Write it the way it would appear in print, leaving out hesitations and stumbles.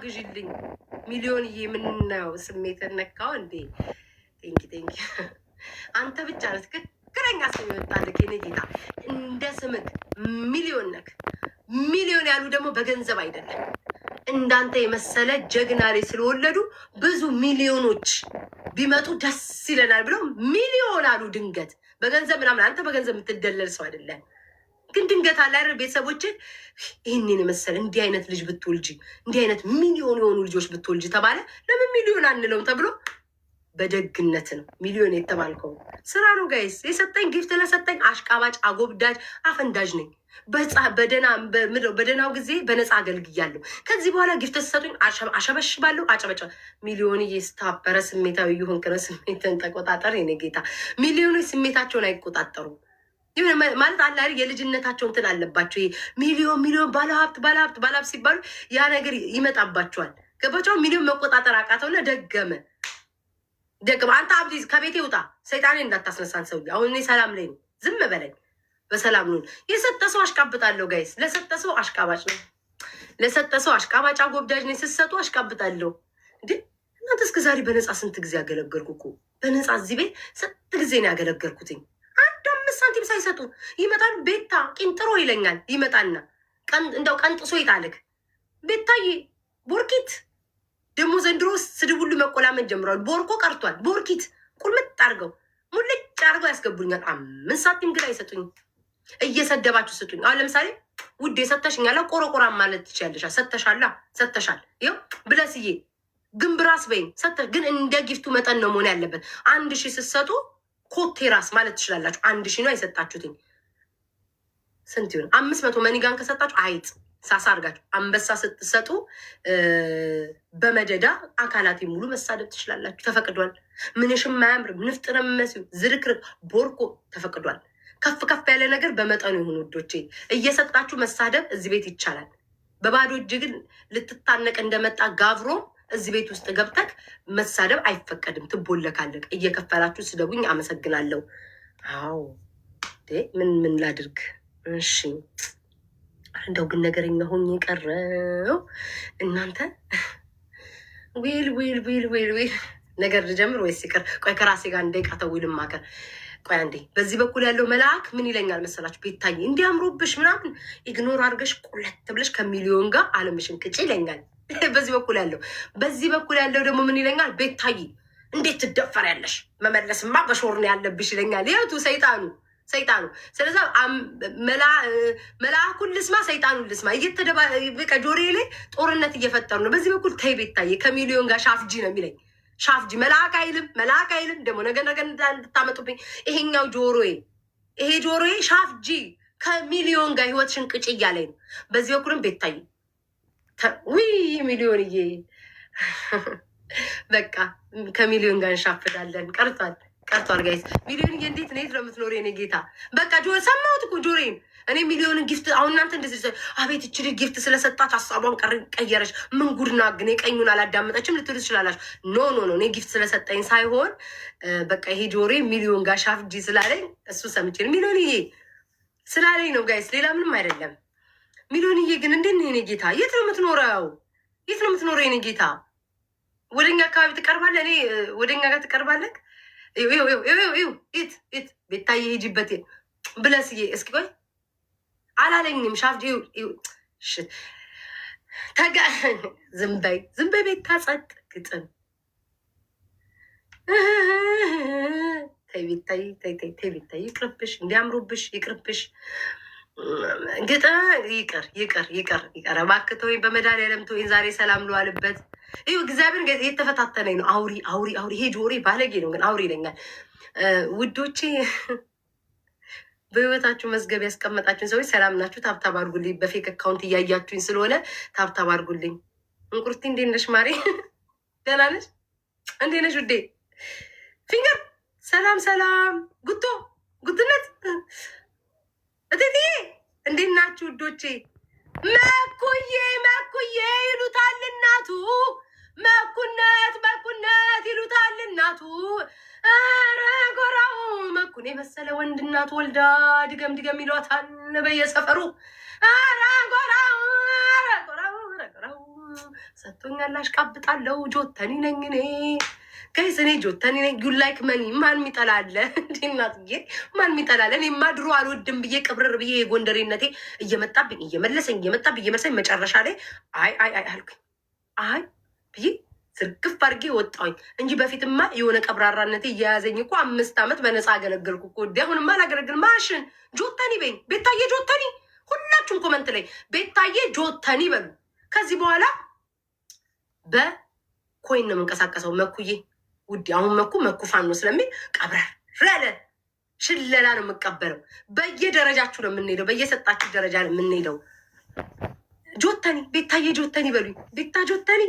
ግዢልኝ። ሚሊዮንዬ፣ ምነው ስሜት ነካው እንዴ? Thank you, thank you። አንተ ብቻ ነህ ትክክለኛ ስም ይወጣልህ የኔ ጌታ። እንደ ስምክ ሚሊዮን ነክ። ሚሊዮን ያሉ ደግሞ በገንዘብ አይደለም፣ እንዳንተ የመሰለ ጀግና ላይ ስለወለዱ ብዙ ሚሊዮኖች ቢመጡ ደስ ይለናል ብለው ሚሊዮን አሉ። ድንገት በገንዘብ ምናምን፣ አንተ በገንዘብ የምትደለል ሰው አይደለም። ግን ድንገት አለ አይደል፣ ቤተሰቦች ይህንን የመሰለ እንዲህ አይነት ልጅ ብትወልጂ፣ እንዲህ አይነት ሚሊዮን የሆኑ ልጆች ብትወልጂ ተባለ። ለምን ሚሊዮን አንለውም ተብሎ በደግነት ነው ሚሊዮን የተባልከው። ስራ ነው guys። የሰጠኝ gift ለሰጠኝ አሽቃባጭ፣ አጎብዳጅ፣ አፈንዳጅ ነኝ። በደህናው ጊዜ በነፃ አገልግያለሁ። ከዚህ በኋላ gift ስሰጡኝ አሸበሽባለሁ፣ አጨበጨ። ሚሊዮን እየስታበረ ስሜታዊ እየሆንክ ነው። ስሜትን ተቆጣጠር የኔ ጌታ። ሚሊዮኖች ስሜታቸውን አይቆጣጠሩም። ማለት አለ አይደል፣ የልጅነታቸው እንትን አለባቸው። ይሄ ሚሊዮን ሚሊዮን፣ ባለሀብት ባለሀብት ባለሀብት ሲባሉ ያ ነገር ይመጣባቸዋል። ገባቸው። ሚሊዮን መቆጣጠር አቃተውና ደገመ ደገመ። አንተ አብዲ ከቤቴ ውጣ፣ ሰይጣኔ እንዳታስነሳን ሰውዬ። አሁን እኔ ሰላም ላይ ነው፣ ዝም በለኝ። በሰላም ነው። የሰጠ ሰው አሽቃብጣለሁ guys። ለሰጠ ሰው አሽቃባጭ ነው። ለሰጠ ሰው አሽቃባጭ አጎብዳጅ ነኝ። ስትሰጡ አሽቃብጣለሁ። እንዴ እናንተ፣ እስከ ዛሬ በነፃ ስንት ጊዜ ያገለገልኩ እኮ። በነፃ እዚህ ቤት ስንት ጊዜ ነው ያገለገልኩትኝ? አንድ 5 ሳንቲም ሳይሰጡ ይመጣሉ። ቤታ ቂንጥሮ ይለኛል። ይመጣና እንደው ቀንጥሶ ይጣልክ። ቤታዬ ቦርኪት ደግሞ ዘንድሮ ስድብ ሁሉ መቆላመን ጀምረዋል። ቦርኮ ቀርቷል። ቦርኪት ቁልምጥ አድርገው ሙልጭ አድርገው ያስገቡኛል። 5 ሳንቲም ግን አይሰጡኝም። እየሰደባችሁ ስጡኝ። አሁን ለምሳሌ ውዴ ሰተሽኛላ፣ ቆረቆራ ማለት ትችያለሽ። ሰተሻላ፣ ሰተሻል። ይኸው ብለስዬ ግንብራስ በይኝ ሰተ፣ ግን እንደ gift ኡ መጠን ነው መሆን ያለበት። 1000 ስትሰጡ ኮቴ ራስ ማለት ትችላላችሁ። 1000 ነው የሰጣችሁትኝ። ስንት ይሆን? 500 money gun ከሰጣችሁ አይጥ ሳሳ አድርጋችሁ፣ አንበሳ ስትሰጡ በመደዳ አካላት ሙሉ መሳደብ ትችላላችሁ። ተፈቅዷል። ምንሽም አያምርም። ንፍጥ ነው የምመስለው፣ ዝርክርክ ቦርኮ ተፈቅዷል። ከፍ ከፍ ያለ ነገር በመጠኑ ይሁን ውዶቼ። እየሰጣችሁ መሳደብ እዚህ ቤት ይቻላል። በባዶ እጅ ግን ልትታነቅ እንደመጣ ጋብሮ እዚህ ቤት ውስጥ ገብተክ መሳደብ አይፈቀድም። ትቦለካለቅ። እየከፈላችሁ ስደቡኝ። አመሰግናለሁ። አዎ፣ ምን ምን ላድርግ? እሺ፣ እንደው ግን ነገረኛ ሆኜ የቀረው እናንተ። Well, well, well, well, well፣ ነገር ልጀምር ወይስ ይቅር? ቆይ ከራሴ ጋር እንደ ተው ልማከር። ቆይ አንዴ። በዚህ በኩል ያለው መልአክ ምን ይለኛል መሰላችሁ? ቤታዬ እንዲያምሮብሽ ምናምን ignore አድርገሽ ቁለት ብለሽ ከሚሊዮን ጋር አለምሽን ቅጭ ይለኛል። በዚህ በኩል ያለው ደግሞ ምን ይለኛል? ቤታዬ እንዴት ትደፈሪያለሽ? መመለስማ በሾር ነው ያለብሽ ይለኛል። የቱ ሰይጣኑ ሰይጣኑ። ስለዛ መልአኩን ልስማ፣ ሰይጣኑን ልስማ። እየተደባ በቃ ጆሮዬ ላይ ጦርነት እየፈጠሩ ነው። በዚህ በኩል ተይ ቤታዬ ከሚሊዮን ጋር ሻፍጂ ነው የሚለኝ። ሻፍጂ መልአክ አይልም፣ መልአክ አይልም። ደግሞ ነገ ነገ እንድታመጡብኝ ይሄኛው ጆሮዬ፣ ይሄ ጆሮዬ ሻፍጂ ከሚሊዮን ጋር ህይወትሽን ቅጭ እያለኝ ነው። በዚህ በኩልም ቤታዬ፣ ውይ ሚሊዮንዬ፣ በቃ ከሚሊዮን ጋር እንሻፍዳለን። ቀርቷል፣ ቀርቷል guys። ሚሊዮንዬ እንዴት ነው? የት ነው የምትኖር የኔ ጌታ? በቃ ጆ ሰማሁት እኮ ጆሮዬን። እኔ ሚሊዮንን gift አሁን እናንተ እንደዚህ አቤት እችል gift ስለሰጣት ሀሳቧን ቀየረች፣ ምን ጉድና ግን የቀኙን አላዳመጠችም ልትሉ ትችላላችሁ። No, no, no፣ እኔ gift ስለሰጠኝ ሳይሆን በቃ ይሄ ጆሮዬ ሚሊዮን ጋር ሻፍጂ ስላለኝ እሱ ሰምቼ ነው። ሚሊዮንዬ ስላለኝ ነው guys፣ ሌላ ምንም አይደለም። ሚሊዮንዬ ግን እንዴት ነው የኔ ጌታ? የት ነው የምትኖረው? የት ነው የምትኖረው የኔ ጌታ? ወደኛ አካባቢ ትቀርባለህ? እኔ ወደኛ ጋር ትቀርባለህ? የት ቤታዬ ሂጂበት ብለስዬ፣ እስኪ ቆይ አላለኝም። ሻፍጂ ዝም በይ ዝም በይ ቤታ ጸጥ ግጥም። ተይ ቤታዬ፣ ተይ ተይ ተይ ቤታዬ፣ ይቅርብሽ፣ እንዲያምሩብሽ ይቅርብሽ። ግጥም ይቅር ይቅር ይቅር ይቅር። እባክህ ተወኝ፣ በመድኃኒዓለም ተወኝ። ዛሬ ሰላም ልዋልበት። ይኸው እግዚአብሔር የተፈታተነኝ ነው። አውሪ አውሪ አውሪ። ይሄ ጆሮዬ ባለጌ ነው፣ ግን አውሪ ይለኛል። ውዶቼ፣ በህይወታችሁ መዝገብ ያስቀመጣችሁን ሰዎች ሰላም ናችሁ? Tap tap አድርጉልኝ። በ fake account እያያችሁኝ ስለሆነ tap tap አድርጉልኝ። እንቁርቲ እንዴት ነሽ ማሬ? ደህና ነሽ? እንዴት ነሽ ውዴ? ፊንገር ሰላም ሰላም። ጉቶ ጉትነት እቴትዬ እንዴት ናችሁ ውዶቼ? መኩዬ መኩዬ ይሉታል እናቱ፣ መኩነት መኩነት ይሉታል እናቱ። ኧረ ጎራው መኩን የመሰለ ወንድ እናቱ ወልዳ ድገም ድገም ይሏታል በየሰፈሩ። ኧረ ጎራው፣ ኧረ ጎራው፣ ኧረ ጎራው። ሰጥቶኛል፣ አሽቃብጣለሁ። ጆተኒ ነኝ እኔ guys፣ እኔ ጆተኒ ነኝ። You like money? ማን ሚጠላለ? እንዴ እናትዬ፣ ማን ሚጠላለ? እኔማ ድሮ አልወድም ብዬ ቅብርር ብዬ የጎንደሬነቴ እየመጣብኝ እየመለሰኝ፣ እየመጣብኝ እየመለሰኝ፣ መጨረሻ ላይ አይ አይ አይ አልኩኝ። አይ ብዬ ዝርግፍ አድርጌ ወጣሁኝ እንጂ በፊትማ የሆነ ቀብራራነቴ እየያዘኝ እኮ 5 ዓመት በነፃ አገለገልኩ እኮ። ወዲ አሁንማ አላገለግል። ማሽን ጆተኒ በኝ፣ ቤታዬ ጆተኒ። ሁላችሁም comment ላይ ቤታዬ ጆተኒ በሉ። ከዚህ በኋላ በ coin ነው የምንቀሳቀሰው። መኩዬ ውዴ፣ አሁን መኩ መኩ ፋኖ ስለሚል ቀብረር ያለ ሽለላ ነው የምቀበለው። በየደረጃችሁ ነው የምንሄደው፣ በየሰጣችሁ ደረጃ ነው የምንሄደው። ጆተኒ፣ ቤታዬ ጆተኒ በሉኝ። ቤታ ጆተኒ።